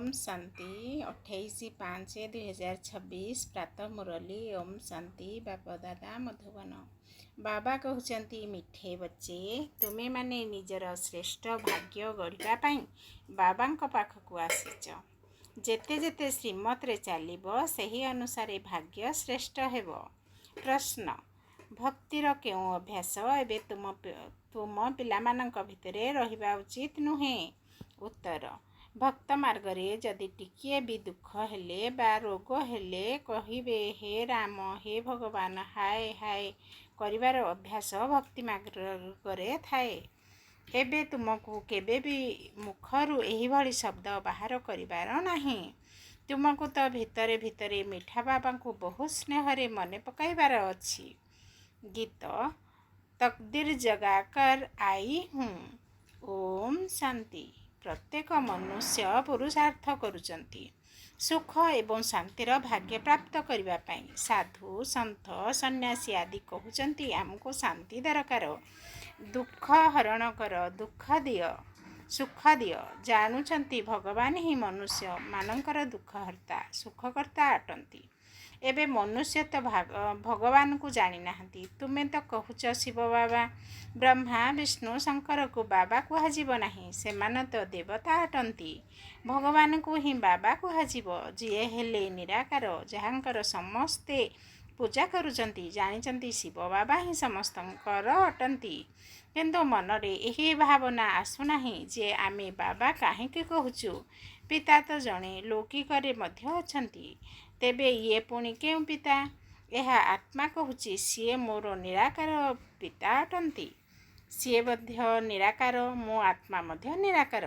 ଓମ୍ ଶାନ୍ତି। 28/5/2026 ପ୍ରାତଃ ମୁରଲୀ। ଓମ୍ ଶାନ୍ତି। ବାପଦାଦା ମଧୁବନ। ବାବା କହୁଛନ୍ତି, ମିଠେ ବଚ୍ଚେ, ତୁମେମାନେ ନିଜର ଶ୍ରେଷ୍ଠ ଭାଗ୍ୟ ଗଢ଼ିବା ପାଇଁ ବାବାଙ୍କ ପାଖକୁ ଆସିଛ। ଯେତେ ଯେତେ ଶ୍ରୀମତରେ ଚାଲିବ, ସେହି ଅନୁସାରେ ଭାଗ୍ୟ ଶ୍ରେଷ୍ଠ ହେବ। ପ୍ରଶ୍ନ, ଭକ୍ତିର କେଉଁ ଅଭ୍ୟାସ ଏବେ ତୁମ ପିଲାମାନଙ୍କ ଭିତରେ ରହିବା ଉଚିତ ନୁହେଁ? ଉତ୍ତର, ଭକ୍ତ ମାର୍ଗରେ ଯଦି ଟିକିଏ ବି ଦୁଃଖ ହେଲେ ବା ରୋଗ ହେଲେ କହିବେ, ହେ ରାମ, ହେ ଭଗବାନ, ହାୟ ହାୟ କରିବାର ଅଭ୍ୟାସ ଭକ୍ତି ମାର୍ଗରେ ଥାଏ। ଏବେ ତୁମକୁ କେବେ ବି ମୁଖରୁ ଏହିଭଳି ଶବ୍ଦ ବାହାର କରିବାର ନାହିଁ। ତୁମକୁ ତ ଭିତରେ ଭିତରେ ମିଠା ବାବାଙ୍କୁ ବହୁତ ସ୍ନେହରେ ମନେ ପକାଇବାର ଅଛି। ଗୀତ, ତକଦୀର ଜଗାକର I ହୁଁ। ଓମ୍ ଶାନ୍ତି। ପ୍ରତ୍ୟେକ ମନୁଷ୍ୟ ପୁରୁଷାର୍ଥ କରୁଛନ୍ତି ସୁଖ ଏବଂ ଶାନ୍ତିର ଭାଗ୍ୟ ପ୍ରାପ୍ତ କରିବା ପାଇଁ। ସାଧୁ, ସନ୍ଥ, ସନ୍ନ୍ୟାସୀ ଆଦି କହୁଛନ୍ତି, ଆମକୁ ଶାନ୍ତି ଦରକାର, ଦୁଃଖ ହରଣ କର, ଦୁଃଖ ଦିଅ, ସୁଖ ଦିଅ। ଜାଣୁଛନ୍ତି ଭଗବାନ ହିଁ ମନୁଷ୍ୟମାନଙ୍କର ଦୁଃଖହର୍ତ୍ତା, ସୁଖକର୍ତ୍ତା ଅଟନ୍ତି। ଏବେ ମନୁଷ୍ୟ ତ ଭଗବାନଙ୍କୁ ଜାଣିନାହାନ୍ତି। ତୁମେ ତ କହୁଛ ଶିବ ବାବା। ବ୍ରହ୍ମା, ବିଷ୍ଣୁ, ଶଙ୍କରକୁ ବାବା କୁହାଯିବ ନାହିଁ। ସେମାନେ ତ ଦେବତା ଅଟନ୍ତି। ଭଗବାନଙ୍କୁ ହିଁ ବାବା କୁହାଯିବ, ଯିଏ ହେଲେ ନିରାକାର, ଯାହାଙ୍କର ସମସ୍ତେ ପୂଜା କରୁଛନ୍ତି। ଜାଣିଛନ୍ତି ଶିବ ବାବା ହିଁ ସମସ୍ତଙ୍କର ଅଟନ୍ତି। କିନ୍ତୁ ମନରେ ଏହି ଭାବନା ଆସୁନାହିଁ ଯେ ଆମେ ବାବା କାହିଁକି କହୁଛୁ? ପିତା ତ ଜଣେ ଲୌକିକରେ ମଧ୍ୟ ଅଛନ୍ତି। ତେବେ ଇଏ ପୁଣି କେଉଁ ପିତା? ଏହା ଆତ୍ମା କହୁଛି, ସିଏ ମୋର ନିରାକାର ପିତା ଅଟନ୍ତି। ସିଏ ମଧ୍ୟ ନିରାକାର, ମୋ ଆତ୍ମା ମଧ୍ୟ ନିରାକାର।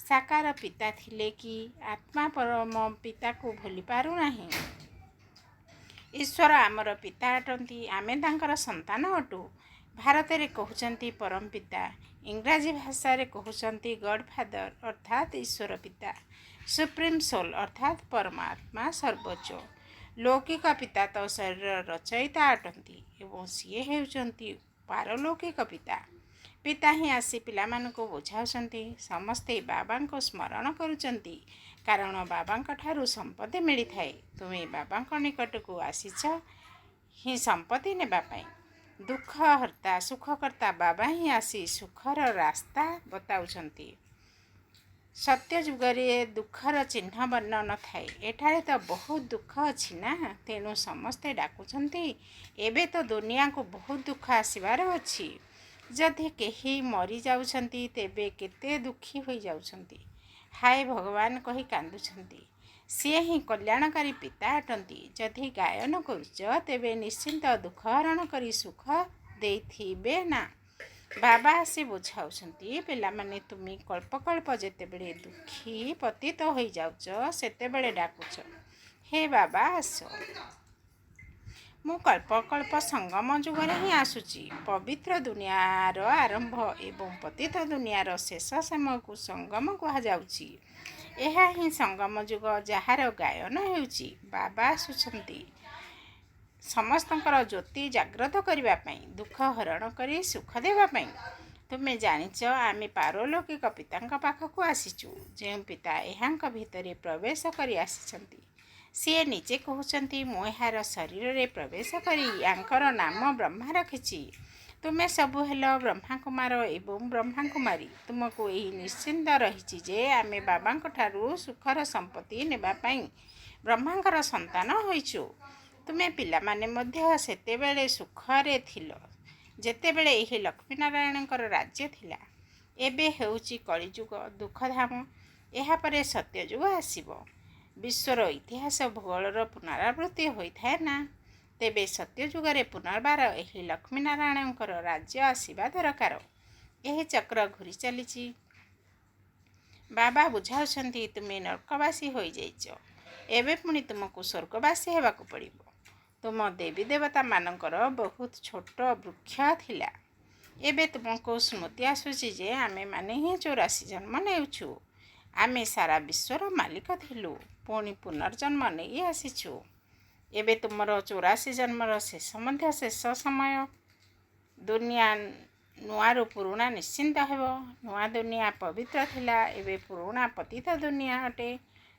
ସାକାର ପିତା ଥିଲେ କି ଆତ୍ମା ପରମ ପିତାକୁ ଭୁଲି ପାରୁନାହିଁ? ଈଶ୍ୱର ଆମର ପିତା ଅଟନ୍ତି, ଆମେ ତାଙ୍କର ସନ୍ତାନ ଅଟୁ। ଭାରତରେ କହୁଛନ୍ତି ପରମ ପିତା, ଇଂରାଜୀ ଭାଷାରେ କହୁଛନ୍ତି ଗଡ଼୍ ଫାଦର, ଅର୍ଥାତ୍ ଈଶ୍ୱର ପିତା, ସୁପ୍ରିମ୍ ସୋଲ୍ ଅର୍ଥାତ୍ ପରମାତ୍ମା ସର୍ବୋଚ୍ଚ। ଲୌକିକ ପିତା ତ ଶରୀରର ରଚୟିତା ଅଟନ୍ତି ଏବଂ ସିଏ ହେଉଛନ୍ତି ପାରଲୌକିକ ପିତା। ପିତା ହିଁ ଆସି ପିଲାମାନଙ୍କୁ ବୁଝାଉଛନ୍ତି। ସମସ୍ତେ ବାବାଙ୍କୁ ସ୍ମରଣ କରୁଛନ୍ତି, କାରଣ ବାବାଙ୍କ ଠାରୁ ସମ୍ପତ୍ତି ମିଳିଥାଏ। ତୁମେ ବାବାଙ୍କ ନିକଟକୁ ଆସିଛ ହିଁ ସମ୍ପତ୍ତି ନେବା ପାଇଁ। ଦୁଃଖ ହର୍ତ୍ତା, ସୁଖକର୍ତ୍ତା ବାବା ହିଁ ଆସି ସୁଖର ରାସ୍ତା ବତାଉଛନ୍ତି। ସତ୍ୟଯୁଗରେ ଦୁଃଖର ଚିହ୍ନ ବର୍ଣ୍ଣ ନଥାଏ। ଏଠାରେ ତ ବହୁତ ଦୁଃଖ ଅଛି ନା, ତେଣୁ ସମସ୍ତେ ଡାକୁଛନ୍ତି, ଏବେ ତ ଦୁନିଆକୁ ବହୁତ ଦୁଃଖ ଆସିବାର ଅଛି। ଯଦି କେହି ମରିଯାଉଛନ୍ତି, ତେବେ କେତେ ଦୁଃଖୀ ହୋଇଯାଉଛନ୍ତି। ହାୟ ଭଗବାନ କହି କାନ୍ଦୁଛନ୍ତି। ସିଏ ହିଁ କଲ୍ୟାଣକାରୀ ପିତା ଅଟନ୍ତି। ଯଦି ଗାୟନ କରୁଛ, ତେବେ ନିଶ୍ଚିନ୍ତ ଦୁଃଖ ହରଣ କରି ସୁଖ ଦେଇଥିବେ ନା? ବାବା ଆସି ବୁଝାଉଛନ୍ତି, ପିଲାମାନେ, ତୁମେ କଳ୍ପ କଳ୍ପ ଯେତେବେଳେ ଦୁଃଖୀ ପତିତ ହୋଇଯାଉଛ, ସେତେବେଳେ ଡାକୁଛ, ହେ ବାବା ଆସ। ମୁଁ କଳ୍ପ କଳ୍ପ ସଙ୍ଗମ ଯୁଗରେ ହିଁ ଆସୁଛି। ପବିତ୍ର ଦୁନିଆର ଆରମ୍ଭ ଏବଂ ପତିତ ଦୁନିଆର ଶେଷ ସମୟକୁ ସଙ୍ଗମ କୁହାଯାଉଛି। ଏହା ହିଁ ସଙ୍ଗମ ଯୁଗ, ଯାହାର ଗାୟନ ହେଉଛି। ବାବା ଆସୁଛନ୍ତି ସମସ୍ତଙ୍କର ଜ୍ୟୋତି ଜାଗ୍ରତ କରିବା ପାଇଁ, ଦୁଃଖ ହରଣ କରି ସୁଖ ଦେବା ପାଇଁ। ତୁମେ ଜାଣିଛ, ଆମେ ପାରଲୌକିକ ପିତାଙ୍କ ପାଖକୁ ଆସିଛୁ, ଯେଉଁ ପିତା ଏହାଙ୍କ ଭିତରେ ପ୍ରବେଶ କରି ଆସିଛନ୍ତି। ସିଏ ନିଜେ କହୁଛନ୍ତି, ମୁଁ ଏହାର ଶରୀରରେ ପ୍ରବେଶ କରି ୟାଙ୍କର ନାମ ବ୍ରହ୍ମା ରଖିଛି। ତୁମେ ସବୁ ହେଲ ବ୍ରହ୍ମାକୁମାର ଏବଂ ବ୍ରହ୍ମାକୁମାରୀ। ତୁମକୁ ଏହି ନିଶ୍ଚିନ୍ତ ରହିଛି ଯେ ଆମେ ବାବାଙ୍କ ଠାରୁ ସୁଖର ସମ୍ପତ୍ତି ନେବା ପାଇଁ ବ୍ରହ୍ମାଙ୍କର ସନ୍ତାନ ହୋଇଛୁ। ତୁମେ ପିଲାମାନେ ମଧ୍ୟ ସେତେବେଳେ ସୁଖରେ ଥିଲ, ଯେତେବେଳେ ଏହି ଲକ୍ଷ୍ମୀନାରାୟଣଙ୍କର ରାଜ୍ୟ ଥିଲା। ଏବେ ହେଉଛି କଳିଯୁଗ, ଦୁଃଖଧାମ। ଏହାପରେ ସତ୍ୟଯୁଗ ଆସିବ। ବିଶ୍ୱର ଇତିହାସ ଭୂଗୋଳର ପୁନରାବୃତ୍ତି ହୋଇଥାଏ ନା? ତେବେ ସତ୍ୟଯୁଗରେ ପୁନର୍ବାର ଏହି ଲକ୍ଷ୍ମୀନାରାୟଣଙ୍କର ରାଜ୍ୟ ଆସିବା ଦରକାର। ଏହି ଚକ୍ର ଘୂରି ଚାଲିଛି। ବାବା ବୁଝାଉଛନ୍ତି, ତୁମେ ନର୍କବାସୀ ହୋଇଯାଇଛ, ଏବେ ପୁଣି ତୁମକୁ ସ୍ୱର୍ଗବାସୀ ହେବାକୁ ପଡ଼ିବ। ତୁମ ଦେବୀ ଦେବତାମାନଙ୍କର ବହୁତ ଛୋଟ ବୃକ୍ଷ ଥିଲା। ଏବେ ତୁମକୁ ସ୍ମୃତି ଆସୁଛି ଯେ ଆମେମାନେ ହିଁ 84 ଜନ୍ମ ନେଉଛୁ। ଆମେ ସାରା ବିଶ୍ୱର ମାଲିକ ଥିଲୁ, ପୁଣି ପୁନର୍ଜନ୍ମ ନେଇ ଆସିଛୁ। ଏବେ ତୁମର 84 ଜନ୍ମର ଶେଷ ମଧ୍ୟ ଶେଷ ସମୟ। ଦୁନିଆ ନୂଆରୁ ପୁରୁଣା ନିଶ୍ଚିନ୍ତ ହେବ। ନୂଆ ଦୁନିଆ ପବିତ୍ର ଥିଲା, ଏବେ ପୁରୁଣା ପତିତ ଦୁନିଆ ଅଟେ।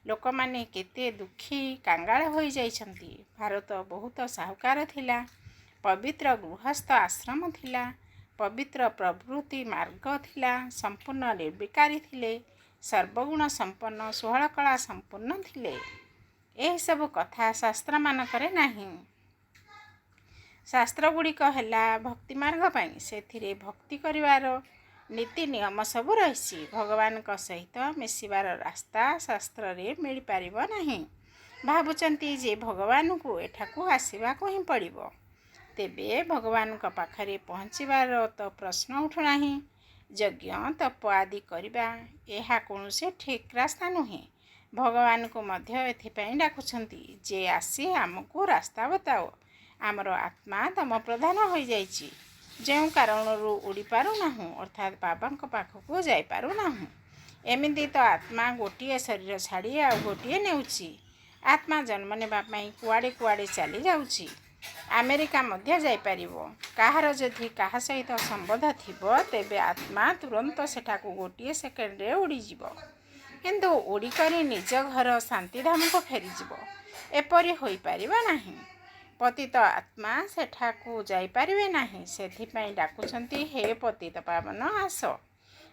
ଲୋକମାନେ କେତେ ଦୁଃଖୀ କାଙ୍ଗାଳ ହୋଇଯାଇଛନ୍ତି। ଭାରତ ବହୁତ ସାହୁକାର ଥିଲା। ପବିତ୍ର ଗୃହସ୍ଥ ଆଶ୍ରମ ଥିଲା। ପବିତ୍ର ପ୍ରବୃତ୍ତି ମାର୍ଗ ଥିଲା। ସମ୍ପୂର୍ଣ୍ଣ ନିର୍ବିକାରୀ ଥିଲେ। ସର୍ବଗୁଣ ସମ୍ପନ୍ନ 16 କଳା ସମ୍ପୂର୍ଣ୍ଣ ଥିଲେ। ଏହିସବୁ କଥା ଶାସ୍ତ୍ରମାନଙ୍କରେ ନାହିଁ। ଶାସ୍ତ୍ରଗୁଡ଼ିକ ହେଲା ଭକ୍ତିମାର୍ଗ ପାଇଁ। ସେଥିରେ ଭକ୍ତି କରିବାର ନୀତି ନିୟମ ସବୁ ରହିଛି। ଭଗବାନଙ୍କ ସହିତ ମିଶିବାର ରାସ୍ତା ଶାସ୍ତ୍ରରେ ମିଳିପାରିବ ନାହିଁ। ଭାବୁଛନ୍ତି ଯେ ଭଗବାନଙ୍କୁ ଏଠାକୁ ଆସିବାକୁ ହିଁ ପଡ଼ିବ। ତେବେ ଭଗବାନଙ୍କ ପାଖରେ ପହଞ୍ଚିବାର ତ ପ୍ରଶ୍ନ ଉଠୁନାହିଁ। ଯଜ୍ଞ ତପ ଆଦି କରିବା ଏହା କୌଣସି ଠିକ୍ ରାସ୍ତା ନୁହେଁ। ଭଗବାନଙ୍କୁ ମଧ୍ୟ ଏଥିପାଇଁ ଡାକୁଛନ୍ତି ଯେ ଆସି ଆମକୁ ରାସ୍ତା ବତାଅ। ଆମର ଆତ୍ମା ତମୋପ୍ରଧାନ ହୋଇଯାଇଛି, ଯେଉଁ କାରଣରୁ ଉଡ଼ିପାରୁନାହୁଁ, ଅର୍ଥାତ୍ ବାବାଙ୍କ ପାଖକୁ ଯାଇପାରୁନାହୁଁ। ଏମିତି ତ ଆତ୍ମା ଗୋଟିଏ ଶରୀର ଛାଡ଼ି ଆଉ ଗୋଟିଏ ନେଉଛି। ଆତ୍ମା ଜନ୍ମ ନେବା ପାଇଁ କୁଆଡ଼େ କୁଆଡ଼େ ଚାଲି ଯାଉଛି। ଆମେରିକା ମଧ୍ୟ ଯାଇପାରିବ। କାହାର ଯଦି କାହା ସହିତ ସମ୍ବନ୍ଧ ଥିବ, ତେବେ ଆତ୍ମା ତୁରନ୍ତ ସେଠାକୁ ଗୋଟିଏ ସେକେଣ୍ଡରେ ଉଡ଼ିଯିବ। କିନ୍ତୁ ଉଡ଼ିକରି ନିଜ ଘର ଶାନ୍ତିଧାମକୁ ଫେରିଯିବ, ଏପରି ହୋଇପାରିବ ନାହିଁ। ପତିତ ଆତ୍ମା ସେଠାକୁ ଯାଇପାରିବେ ନାହିଁ। ସେଥିପାଇଁ ଡାକୁଛନ୍ତି, ହେ ପତିତ ପାବନ ଆସ।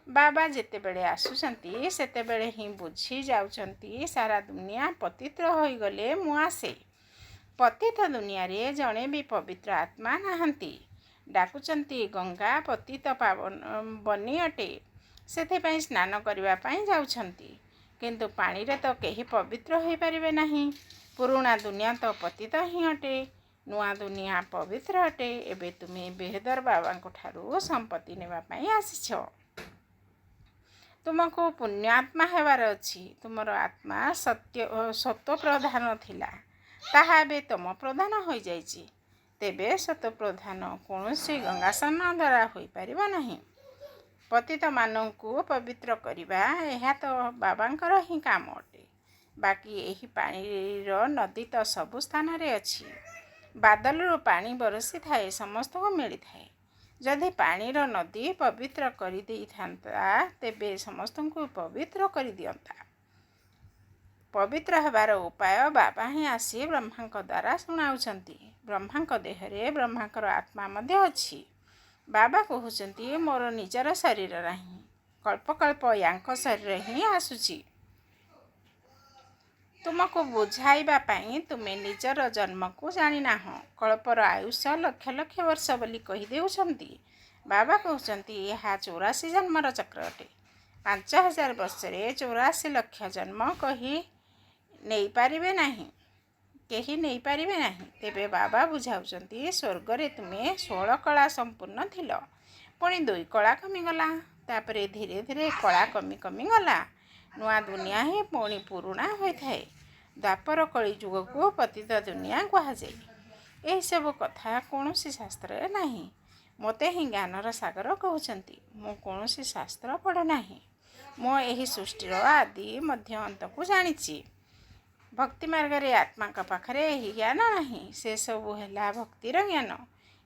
ବାବା ଯେତେବେଳେ ଆସୁଛନ୍ତି ସେତେବେଳେ ହିଁ ବୁଝି ଯାଉଛନ୍ତି ସାରା ଦୁନିଆ ପତିତ ହୋଇଗଲେ ମୁଁ ଆସେ। ପତିତ ଦୁନିଆରେ ଜଣେ ବି ପବିତ୍ର ଆତ୍ମା ନାହାନ୍ତି। ଡାକୁଛନ୍ତି ଗଙ୍ଗା ପତିତ ପାବନ ବନି ଅଟେ, ସେଥିପାଇଁ ସ୍ନାନ କରିବା ପାଇଁ ଯାଉଛନ୍ତି। କିନ୍ତୁ ପାଣିରେ ତ କେହି ପବିତ୍ର ହୋଇପାରିବେ ନାହିଁ। ପୁରୁଣା ଦୁନିଆ ତ ପତିତ ହିଁ ଅଟେ, ନୂଆ ଦୁନିଆ ପବିତ୍ର ଅଟେ। ଏବେ ତୁମେ ବେହଦର ବାବାଙ୍କ ଠାରୁ ସମ୍ପତ୍ତି ନେବା ପାଇଁ ଆସିଛ। ତୁମକୁ ପୁଣ୍ୟାତ୍ମା ହେବାର ଅଛି। ତୁମର ଆତ୍ମା ସତ୍ୟ ସତ୍ୱପ୍ରଧାନ ଥିଲା, ତାହା ଏବେ ତମ ପ୍ରଧାନ ହୋଇଯାଇଛି। ତେବେ ସତ୍ୱପ୍ରଧାନ କୌଣସି ଗଙ୍ଗାସ୍ନାନ ଦ୍ୱାରା ହୋଇପାରିବ ନାହିଁ। ପତିତମାନଙ୍କୁ ପବିତ୍ର କରିବା ଏହା ତ ବାବାଙ୍କର ହିଁ କାମ ଅଟେ। ବାକି ଏହି ପାଣିର ନଦୀ ତ ସବୁ ସ୍ଥାନରେ ଅଛି। ବାଦଲରୁ ପାଣି ବରଷିଥାଏ, ସମସ୍ତଙ୍କୁ ମିଳିଥାଏ। ଯଦି ପାଣିର ନଦୀ ପବିତ୍ର କରିଦେଇଥାନ୍ତା ତେବେ ସମସ୍ତଙ୍କୁ ପବିତ୍ର କରିଦିଅନ୍ତା। ପବିତ୍ର ହେବାର ଉପାୟ ବାବା ହିଁ ଆସି ବ୍ରହ୍ମାଙ୍କ ଦ୍ୱାରା ଶୁଣାଉଛନ୍ତି। ବ୍ରହ୍ମାଙ୍କ ଦେହରେ ବ୍ରହ୍ମାଙ୍କର ଆତ୍ମା ମଧ୍ୟ ଅଛି। ବାବା କହୁଛନ୍ତି ମୋର ନିଜର ଶରୀର ନାହିଁ, କଳ୍ପ କଳ୍ପ ୟାଙ୍କ ଶରୀର ହିଁ ଆସୁଛି। ତୁମକୁ ବୁଝାଇବା ପାଇଁ ତୁମେ ନିଜର ଜନ୍ମକୁ ଜାଣିନାହଁ। କଳ୍ପର ଆୟୁଷ ଲକ୍ଷ ଲକ୍ଷ ବର୍ଷ ବୋଲି କହିଦେଉଛନ୍ତି। ବାବା କହୁଛନ୍ତି ଏହା 84 ଜନ୍ମର ଚକ୍ର ଅଟେ। 5000 ବର୍ଷରେ 84 ଲକ୍ଷ ଜନ୍ମ କହି ନେଇପାରିବେ ନାହିଁ, କେହି ନେଇପାରିବେ ନାହିଁ। ତେବେ ବାବା ବୁଝାଉଛନ୍ତି ସ୍ୱର୍ଗରେ ତୁମେ 16 କଳା ସମ୍ପୂର୍ଣ୍ଣ ଥିଲ, ପୁଣି 2 କଳା କମିଗଲା, ତାପରେ ଧୀରେ ଧୀରେ କଳା କମି କମି ଗଲା। ନୂଆ ଦୁନିଆ ହିଁ ପୁଣି ପୁରୁଣା ହୋଇଥାଏ। ଦ୍ୱାପର କଳି ଯୁଗକୁ ପତିତ ଦୁନିଆ କୁହାଯାଏ। ଏହିସବୁ କଥା କୌଣସି ଶାସ୍ତ୍ରରେ ନାହିଁ। ମୋତେ ହିଁ ଜ୍ଞାନର ସାଗର କହୁଛନ୍ତି। ମୁଁ କୌଣସି ଶାସ୍ତ୍ର ପଢ଼ୁନାହିଁ। ମୁଁ ଏହି ସୃଷ୍ଟିର ଆଦି ମଧ୍ୟ ଅନ୍ତକୁ ଜାଣିଛି। ଭକ୍ତି ମାର୍ଗରେ ଆତ୍ମାଙ୍କ ପାଖରେ ଏହି ଜ୍ଞାନ ନାହିଁ। ସେସବୁ ହେଲା ଭକ୍ତିର ଜ୍ଞାନ।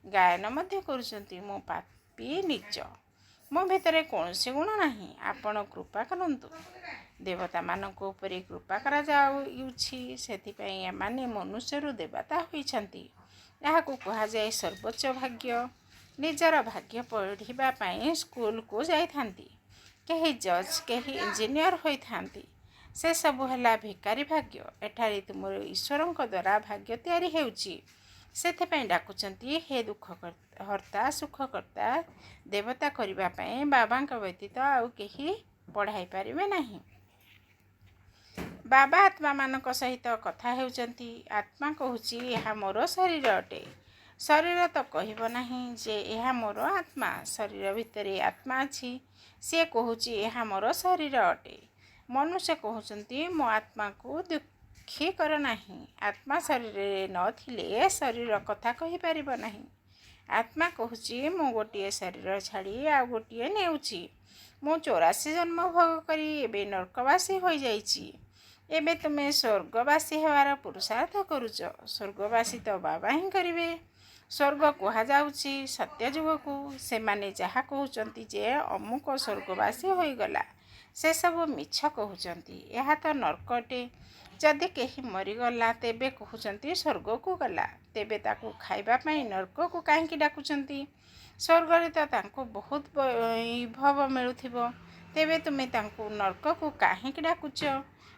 ଗାୟନ ମଧ୍ୟ କରୁଛନ୍ତି, ମୁଁ ପାପୀ ନୀଚ, ମୋ ଭିତରେ କୌଣସି ଗୁଣ ନାହିଁ, ଆପଣ କୃପା କରନ୍ତୁ। ଦେବତାମାନଙ୍କ ଉପରେ କୃପା କରାଯାଉଛି, ସେଥିପାଇଁ ଏମାନେ ମନୁଷ୍ୟରୁ ଦେବତା ହୋଇଛନ୍ତି। ଏହାକୁ କୁହାଯାଏ ସର୍ବୋଚ୍ଚ ଭାଗ୍ୟ। ନିଜର ଭାଗ୍ୟ ପଢ଼ିବା ପାଇଁ ସ୍କୁଲକୁ ଯାଇଥାନ୍ତି। କେହି ଜଜ୍, କେହି ଇଞ୍ଜିନିୟର ହୋଇଥାନ୍ତି। ସେସବୁ ହେଲା ଭିକାରୀ ଭାଗ୍ୟ। ଏଠାରେ ତୁମର ଈଶ୍ୱରଙ୍କ ଦ୍ୱାରା ଭାଗ୍ୟ ତିଆରି ହେଉଛି। ସେଥିପାଇଁ ଡାକୁଛନ୍ତି ହେ ଦୁଃଖ ହର୍ତ୍ତା ସୁଖକର୍ତ୍ତା ଦେବତା କରିବା ପାଇଁ ବାବାଙ୍କ ବ୍ୟତୀତ ଆଉ କେହି ପଢ଼ାଇ ପାରିବେ ନାହିଁ। ବାବା ଆତ୍ମାମାନଙ୍କ ସହିତ କଥା ହେଉଛନ୍ତି। ଆତ୍ମା କହୁଛି ଏହା ମୋର ଶରୀର ଅଟେ। ଶରୀର ତ କହିବ ନାହିଁ ଯେ ଏହା ମୋର ଆତ୍ମା। ଶରୀର ଭିତରେ ଆତ୍ମା ଅଛି, ସିଏ କହୁଛି ଏହା ମୋର ଶରୀର ଅଟେ। ମନୁଷ୍ୟ କହୁଛନ୍ତି ମୋ ଆତ୍ମାକୁ ଦୁଃଖୀ କର ନାହିଁ। ଆତ୍ମା ଶରୀରରେ ନଥିଲେ ଶରୀର କଥା କହିପାରିବ ନାହିଁ। ଆତ୍ମା କହୁଛି ମୁଁ ଗୋଟିଏ ଶରୀର ଛାଡ଼ି ଆଉ ଗୋଟିଏ ନେଉଛି। ମୁଁ 84 ଜନ୍ମ ଭୋଗ କରି ଏବେ ନର୍କବାସୀ ହୋଇଯାଇଛି। ଏବେ ତୁମେ ସ୍ୱର୍ଗବାସୀ ହେବାର ପୁରୁଷାର୍ଥ କରୁଛ। ସ୍ୱର୍ଗବାସୀ ତ ବାବା ହିଁ କରିବେ। ସ୍ୱର୍ଗ କୁହାଯାଉଛି ସତ୍ୟଯୁଗକୁ। ସେମାନେ ଯାହା କହୁଛନ୍ତି ଯେ ଅମୁକ ସ୍ୱର୍ଗବାସୀ ହୋଇଗଲା, ସେସବୁ ମିଛ କହୁଛନ୍ତି। ଏହା ତ ନର୍କ ଅଟେ। ଯଦି କେହି ମରିଗଲା ତେବେ କହୁଛନ୍ତି ସ୍ୱର୍ଗକୁ ଗଲା। ତେବେ ତାକୁ ଖାଇବା ପାଇଁ ନର୍କକୁ କାହିଁକି ଡାକୁଛନ୍ତି? ସ୍ୱର୍ଗରେ ତ ତାଙ୍କୁ ବହୁତ ବୈଭବ ମିଳୁଥିବ। ତେବେ ତୁମେ ତାଙ୍କୁ ନର୍କକୁ କାହିଁକି ଡାକୁଛ?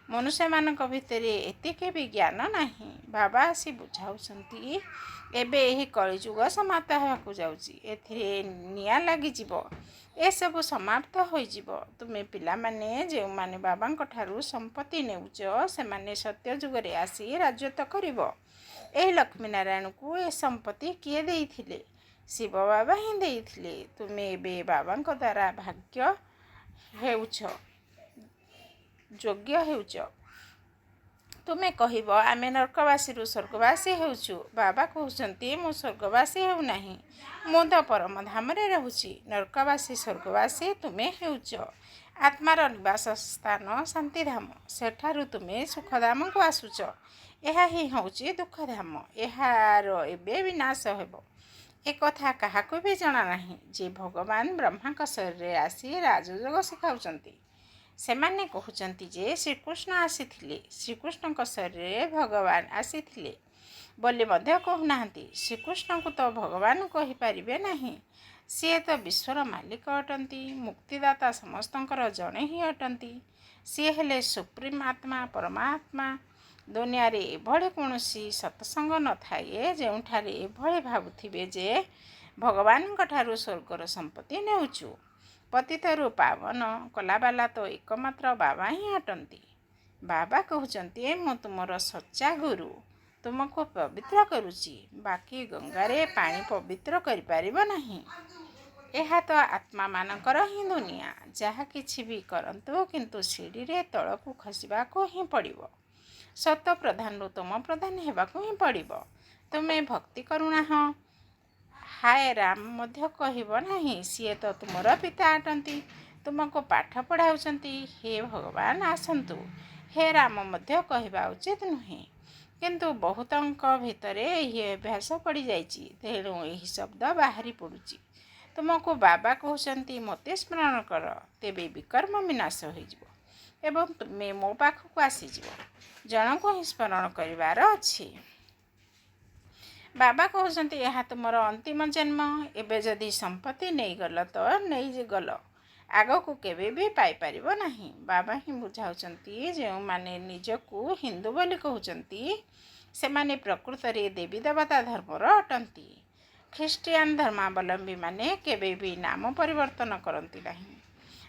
ମନୁଷ୍ୟମାନଙ୍କ ଭିତରେ ଏତିକି ବି ଜ୍ଞାନ ନାହିଁ। ବାବା ଆସି ବୁଝାଉଛନ୍ତି, ଏବେ ଏହି କଳିଯୁଗ ସମାପ୍ତ ହେବାକୁ ଯାଉଛି। ଏଥିରେ ନିଆଁ ଲାଗିଯିବ। ଏସବୁ ସମାପ୍ତ ହୋଇଯିବ। ତୁମେ ପିଲାମାନେ ଯେଉଁମାନେ ବାବାଙ୍କଠାରୁ ସମ୍ପତ୍ତି ନେଉଛ, ସେମାନେ ସତ୍ୟଯୁଗରେ ଆସି ରାଜତ୍ୱ କରିବ। ଏହି ଲକ୍ଷ୍ମୀନାରାୟଣଙ୍କୁ ଏ ସମ୍ପତ୍ତି କିଏ ଦେଇଥିଲେ? ଶିବ ବାବା ହିଁ ଦେଇଥିଲେ। ତୁମେ ଏବେ ବାବାଙ୍କ ଦ୍ୱାରା ଭାଗ୍ୟ ହେଉଛ, ଯୋଗ୍ୟ ହେଉଛ। ତୁମେ କହିବ, ଆମେ ନର୍କବାସୀରୁ ସ୍ୱର୍ଗବାସୀ ହେଉଛୁ। ବାବା କହୁଛନ୍ତି, ମୁଁ ସ୍ୱର୍ଗବାସୀ ହେଉନାହିଁ, ମୁଁ ତ ପରମଧାମରେ ରହୁଛି। ନର୍କବାସୀ ସ୍ୱର୍ଗବାସୀ ତୁମେ ହେଉଛ। ଆତ୍ମାର ନିବାସ ସ୍ଥାନ ଶାନ୍ତିଧାମ। ସେଠାରୁ ତୁମେ ସୁଖଧାମକୁ ଆସୁଛ। ଏହା ହିଁ ହେଉଛି ଦୁଃଖଧାମ। ଏହାର ଏବେ ବିନାଶ ହେବ। ଏକଥା କାହାକୁ ବି ଜଣା ନାହିଁ ଯେ ଭଗବାନ ବ୍ରହ୍ମାଙ୍କ ଶରୀରରେ ଆସି ରାଜଯୋଗ ଶିଖାଉଛନ୍ତି। ସେମାନେ କହୁଛନ୍ତି ଯେ ଶ୍ରୀକୃଷ୍ଣ ଆସିଥିଲେ। ଶ୍ରୀକୃଷ୍ଣଙ୍କ ଶରୀରରେ ଭଗବାନ ଆସିଥିଲେ ବୋଲି ମଧ୍ୟ କହୁନାହାନ୍ତି। ଶ୍ରୀକୃଷ୍ଣଙ୍କୁ ତ ଭଗବାନ କହିପାରିବେ ନାହିଁ। ସିଏ ତ ବିଶ୍ୱର ମାଲିକ ଅଟନ୍ତି। ମୁକ୍ତିଦାତା ସମସ୍ତଙ୍କର ଜଣେ ହିଁ ଅଟନ୍ତି। ସିଏ ହେଲେ ସୁପ୍ରିମ ଆତ୍ମା, ପରମାତ୍ମା। ଦୁନିଆରେ ଏଭଳି କୌଣସି ସତ୍ସଙ୍ଗ ନଥାଏ ଯେଉଁଠାରେ ଏଭଳି ଭାବୁଥିବେ ଯେ ଭଗବାନଙ୍କଠାରୁ ସ୍ୱର୍ଗର ସମ୍ପତ୍ତି ନେଉଛୁ। ପତିତରୁ ପାବନ କଲାବାଲା ତ ଏକମାତ୍ର ବାବା ହିଁ ଅଟନ୍ତି। ବାବା କହୁଛନ୍ତି, ମୁଁ ତୁମର ସଚ୍ଚା ଗୁରୁ, ତୁମକୁ ପବିତ୍ର କରୁଛି। ବାକି ଗଙ୍ଗାରେ ପାଣି ପବିତ୍ର କରିପାରିବ ନାହିଁ। ଏହା ତ ଆତ୍ମାମାନଙ୍କର ହିଁ ଦୁନିଆ। ଯାହା କିଛି ବି କରନ୍ତୁ, କିନ୍ତୁ ସିଡ଼ିରେ ତଳକୁ ଖସିବାକୁ ହିଁ ପଡ଼ିବ। ସତ ପ୍ରଧାନରୁ ତମ ପ୍ରଧାନ ହେବାକୁ ହିଁ ପଡ଼ିବ। ତୁମେ ଭକ୍ତି କରୁନାହଁ। ହାୟ ରାମ ମଧ୍ୟ କହିବ ନାହିଁ। ସିଏ ତ ତୁମର ପିତା ଅଟନ୍ତି, ତୁମକୁ ପାଠ ପଢ଼ାଉଛନ୍ତି। ହେ ଭଗବାନ ଆସନ୍ତୁ, ହେ ରାମ ମଧ୍ୟ କହିବା ଉଚିତ ନୁହେଁ। କିନ୍ତୁ ବହୁତଙ୍କ ଭିତରେ ଏହି ଅଭ୍ୟାସ ପଡ଼ିଯାଇଛି, ତେଣୁ ଏହି ଶବ୍ଦ ବାହାରି ପଡ଼ୁଛି। ତୁମକୁ ବାବା କହୁଛନ୍ତି, ମୋତେ ସ୍ମରଣ କର, ତେବେ ବିକର୍ମ ବିନାଶ ହୋଇଯିବ ଏବଂ ତୁମେ ମୋ ପାଖକୁ ଆସିଯିବ। ଜଣଙ୍କୁ ହିଁ ସ୍ମରଣ କରିବାର ଅଛି। ବାବା କହୁଛନ୍ତି, ଏହା ତୁମର ଅନ୍ତିମ ଜନ୍ମ। ଏବେ ଯଦି ସମ୍ପତ୍ତି ନେଇଗଲ ତ ନେଇଗଲ, ଆଗକୁ କେବେ ବି ପାଇପାରିବ ନାହିଁ। ବାବା ହିଁ ବୁଝାଉଛନ୍ତି, ଯେଉଁମାନେ ନିଜକୁ ହିନ୍ଦୁ ବୋଲି କହୁଛନ୍ତି, ସେମାନେ ପ୍ରକୃତରେ ଦେବୀ ଦେବତା ଧର୍ମର ଅଟନ୍ତି। ଖ୍ରୀଷ୍ଟିଆନ ଧର୍ମାବଲମ୍ବୀମାନେ କେବେ ବି ନାମ ପରିବର୍ତ୍ତନ କରନ୍ତି ନାହିଁ।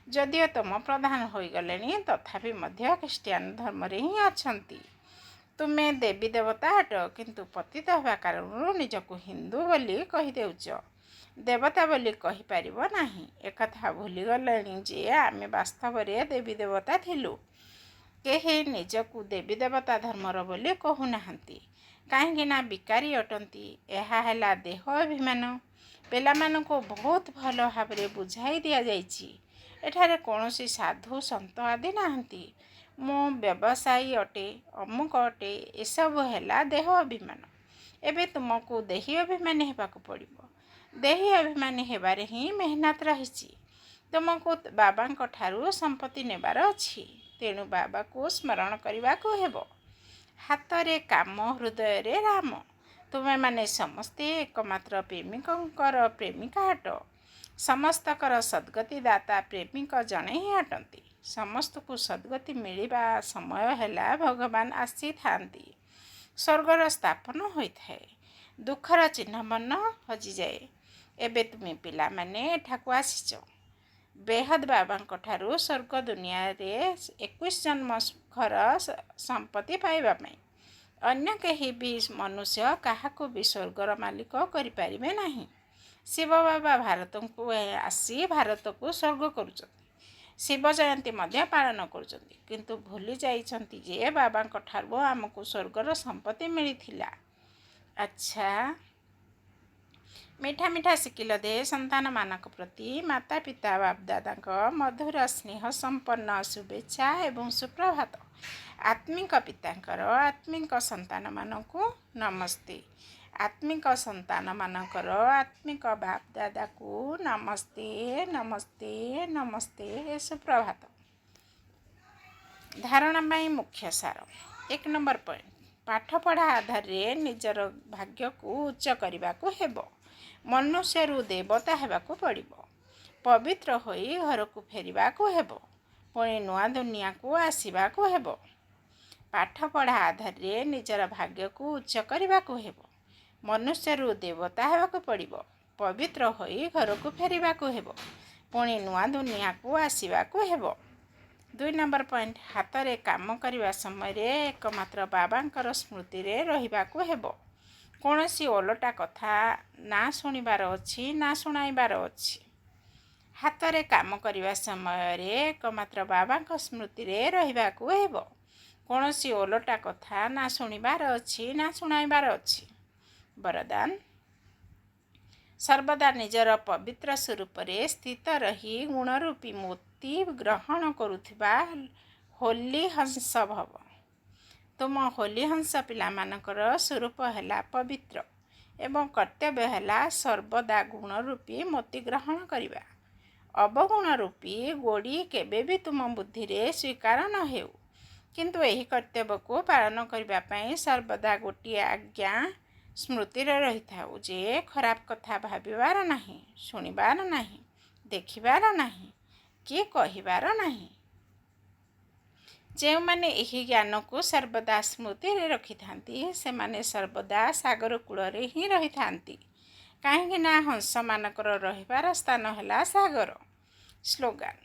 ଯଦିଓ ତମ ପ୍ରଧାନ ହୋଇଗଲେଣି, ତଥାପି ମଧ୍ୟ ଖ୍ରୀଷ୍ଟିଆନ ଧର୍ମରେ ହିଁ ଅଛନ୍ତି। ତୁମେ ଦେବୀ ଦେବତା ଅଟ, କିନ୍ତୁ ପତିତ ହେବା କାରଣରୁ ନିଜକୁ ହିନ୍ଦୁ ବୋଲି କହିଦେଉଛ, ଦେବତା ବୋଲି କହିପାରିବ ନାହିଁ। ଏକଥା ଭୁଲିଗଲେଣି ଯେ ଆମେ ବାସ୍ତବରେ ଦେବୀ ଦେବତା ଥିଲୁ। କେହି ନିଜକୁ ଦେବୀ ଦେବତା ଧର୍ମର ବୋଲି କହୁନାହାନ୍ତି, କାହିଁକି ନା ବିକାରୀ ଅଟନ୍ତି। ଏହା ହେଲା ଦେହ ଅଭିମାନ। ପିଲାମାନଙ୍କୁ ବହୁତ ଭଲ ଭାବରେ ବୁଝାଇ ଦିଆଯାଇଛି। ଏଠାରେ କୌଣସି ସାଧୁ ସନ୍ଥ ଆଦି ନାହାନ୍ତି। ମୁଁ ବ୍ୟବସାୟୀ ଅଟେ, ଅମୁକ ଅଟେ, ଏସବୁ ହେଲା ଦେହ ଅଭିମାନ। ଏବେ ତୁମକୁ ଦେହୀ ଅଭିମାନୀ ହେବାକୁ ପଡ଼ିବ। ଦେହୀ ଅଭିମାନୀ ହେବାରେ ହିଁ ମେହନତ ରହିଛି। ତୁମକୁ ବାବାଙ୍କ ଠାରୁ ସମ୍ପତ୍ତି ନେବାର ଅଛି, ତେଣୁ ବାବାକୁ ସ୍ମରଣ କରିବାକୁ ହେବ। ହାତରେ କାମ, ହୃଦୟରେ ରାମ। ତୁମେମାନେ ସମସ୍ତେ ଏକମାତ୍ର ପ୍ରେମିକଙ୍କର ପ୍ରେମିକା ଅଟ। ସମସ୍ତଙ୍କର ସଦ୍ଗତି ଦାତା ପ୍ରେମିକ ଜଣେ ହିଁ ଅଟନ୍ତି। ସମସ୍ତଙ୍କୁ ସଦ୍ଗତି ମିଳିବା ସମୟ ହେଲା ଭଗବାନ ଆସିଥାନ୍ତି। ସ୍ୱର୍ଗର ସ୍ଥାପନ ହୋଇଥାଏ, ଦୁଃଖର ଚିହ୍ନବର୍ଣ୍ଣ ହଜିଯାଏ। ଏବେ ତୁମେ ପିଲାମାନେ ଏଠାକୁ ଆସିଛ ବେହଦ ବାବାଙ୍କ ଠାରୁ ସ୍ୱର୍ଗ ଦୁନିଆରେ 21 ଜନ୍ମ ସୁଖର ସମ୍ପତ୍ତି ପାଇବା ପାଇଁ। ଅନ୍ୟ କେହି ବି ମନୁଷ୍ୟ କାହାକୁ ବି ସ୍ୱର୍ଗର ମାଲିକ କରିପାରିବେ ନାହିଁ। ଶିବ ବାବା ଭାରତକୁ ଆସି ଭାରତକୁ ସ୍ୱର୍ଗ କରୁଛନ୍ତି। ଶିବ ଜୟନ୍ତୀ ମଧ୍ୟ ପାଳନ କରୁଛନ୍ତି, କିନ୍ତୁ ଭୁଲି ଯାଇଛନ୍ତି ଯେ ବାବାଙ୍କ ଠାରୁ ଆମକୁ ସ୍ୱର୍ଗର ସମ୍ପତ୍ତି ମିଳିଥିଲା। ଆଚ୍ଛା, ମିଠା ମିଠା ଶିଖିଲ ଦେ ସନ୍ତାନମାନଙ୍କ ପ୍ରତି ମାତା ପିତା ବାପଦାଦାଙ୍କ ମଧୁର ସ୍ନେହ ସମ୍ପନ୍ନ ଶୁଭେଚ୍ଛା ଏବଂ ସୁପ୍ରଭାତ। ଆତ୍ମିକ ପିତାଙ୍କର ଆତ୍ମିକ ସନ୍ତାନମାନଙ୍କୁ ନମସ୍ତେ। ଆତ୍ମିକ ସନ୍ତାନମାନଙ୍କର ଆତ୍ମିକ ବାପଦାଦାକୁ ନମସ୍ତେ, ନମସ୍ତେ, ନମସ୍ତେ, ସୁପ୍ରଭାତ। ଧାରଣା ପାଇଁ ମୁଖ୍ୟ ସାର। ଏକ ନମ୍ବର ପଏଣ୍ଟ, ପାଠପଢ଼ା ଆଧାରରେ ନିଜର ଭାଗ୍ୟକୁ ଉଚ୍ଚ କରିବାକୁ ହେବ। ମନୁଷ୍ୟରୁ ଦେବତା ହେବାକୁ ପଡ଼ିବ। ପବିତ୍ର ହୋଇ ଘରକୁ ଫେରିବାକୁ ହେବ। ପୁଣି ନୂଆ ଦୁନିଆକୁ ଆସିବାକୁ ହେବ। ପାଠପଢ଼ା ଆଧାରରେ ନିଜର ଭାଗ୍ୟକୁ ଉଚ୍ଚ କରିବାକୁ ହେବ। ମନୁଷ୍ୟରୁ ଦେବତା ହେବାକୁ ପଡ଼ିବ। ପବିତ୍ର ହୋଇ ଘରକୁ ଫେରିବାକୁ ହେବ। ପୁଣି ନୂଆ ଦୁନିଆକୁ ଆସିବାକୁ ହେବ। ଦୁଇ ନମ୍ବର ପଏଣ୍ଟ, ହାତରେ କାମ କରିବା ସମୟରେ ଏକମାତ୍ର ବାବାଙ୍କର ସ୍ମୃତିରେ ରହିବାକୁ ହେବ। କୌଣସି ଓଲଟା କଥା ନା ଶୁଣିବାର ଅଛି, ନା ଶୁଣାଇବାର ଅଛି। ହାତରେ କାମ କରିବା ସମୟରେ ଏକମାତ୍ର ବାବାଙ୍କ ସ୍ମୃତିରେ ରହିବାକୁ ହେବ। କୌଣସି ଓଲଟା କଥା ନା ଶୁଣିବାର ଅଛି, ନା ଶୁଣାଇବାର ଅଛି। ବରଦାନ: ସର୍ବଦା ନିଜର ପବିତ୍ର ସ୍ୱରୂପରେ ସ୍ଥିତ ରହି ଗୁଣରୂପୀ ମୋତି ଗ୍ରହଣ କରୁଥିବା ହୋଲି ହଂସ ଭବ। ତୁମ ହୋଲି ହଂସ ପିଲାମାନଙ୍କର ସ୍ୱରୂପ ହେଲା ପବିତ୍ର ଏବଂ କର୍ତ୍ତବ୍ୟ ହେଲା ସର୍ବଦା ଗୁଣରୂପୀ ମୋତି ଗ୍ରହଣ କରିବା। ଅବଗୁଣ ରୂପୀ ଗୋଡ଼ି କେବେ ବି ତୁମ ବୁଦ୍ଧିରେ ସ୍ୱୀକାର ନ ହେଉ। କିନ୍ତୁ ଏହି କର୍ତ୍ତବ୍ୟକୁ ପାଳନ କରିବା ପାଇଁ ସର୍ବଦା ଗୋଟିଏ ଆଜ୍ଞା ସ୍ମୃତିରେ ରହିଥାଉ ଯେ ଖରାପ କଥା ଭାବିବାର ନାହିଁ, ଶୁଣିବାର ନାହିଁ, ଦେଖିବାର ନାହିଁ କି କହିବାର ନାହିଁ। ଯେଉଁମାନେ ଏହି ଜ୍ଞାନକୁ ସର୍ବଦା ସ୍ମୃତିରେ ରଖିଥାନ୍ତି, ସେମାନେ ସର୍ବଦା ସାଗର କୂଳରେ ହିଁ ରହିଥାନ୍ତି, କାହିଁକି ନା ହଂସମାନଙ୍କର ରହିବାର ସ୍ଥାନ ହେଲା ସାଗର। ସ୍ଲୋଗାନ: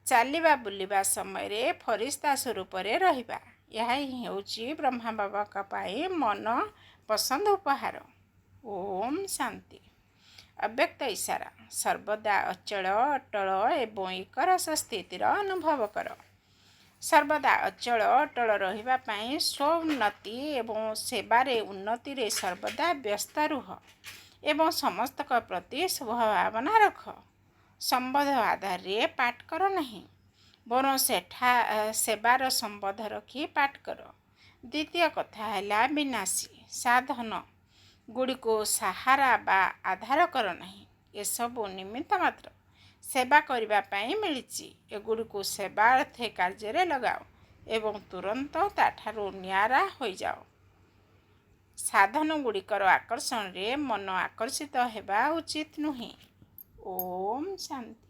ଚାଲିବା ବୁଲିବା ସମୟରେ ଫରିସ୍ତା ସ୍ୱରୂପରେ ରହିବା, ଏହା ହିଁ ହେଉଛି ବ୍ରହ୍ମା ବାବାଙ୍କ ପାଇଁ ମନ ପସନ୍ଦ ଉପହାର। ଓମ୍ ଶାନ୍ତି। ଅବ୍ୟକ୍ତ ଇଶାରା: ସର୍ବଦା ଅଚଳ, ଅଟଳ ଏବଂ ଏକରସ ସ୍ଥିତିର ଅନୁଭବ କର। ସର୍ବଦା ଅଚଳ ଅଟଳ ରହିବା ପାଇଁ ସ୍ୱଉନ୍ନତି ଏବଂ ସେବାରେ ଉନ୍ନତିରେ ସର୍ବଦା ବ୍ୟସ୍ତ ରୁହ ଏବଂ ସମସ୍ତଙ୍କ ପ୍ରତି ଶୁଭ ଭାବନା ରଖ। ସମ୍ବନ୍ଧ ଆଧାରରେ ପାଠ କର ନାହିଁ, ବରଂ ସେଠା ସେବାର ସମ୍ବନ୍ଧ ରଖି ପାଠ କର। ଦ୍ୱିତୀୟ କଥା ହେଲା, ବିନାଶୀ ସାଧନ ଗୁଡ଼ିକୁ ସାହାରା ବା ଆଧାର କର ନାହିଁ। ଏସବୁ ନିମିତ୍ତ ମାତ୍ର, ସେବା କରିବା ପାଇଁ ମିଳିଛି। ଏଗୁଡ଼ିକୁ ସେବା ଅର୍ଥେ କାର୍ଯ୍ୟରେ ଲଗାଅ ଏବଂ ତୁରନ୍ତ ତାଠାରୁ ନିଆରା ହୋଇଯାଅ। ସାଧନ ଗୁଡ଼ିକର ଆକର୍ଷଣରେ ମନ ଆକର୍ଷିତ ହେବା ଉଚିତ ନୁହେଁ। ଓମ୍ ଶାନ୍ତି।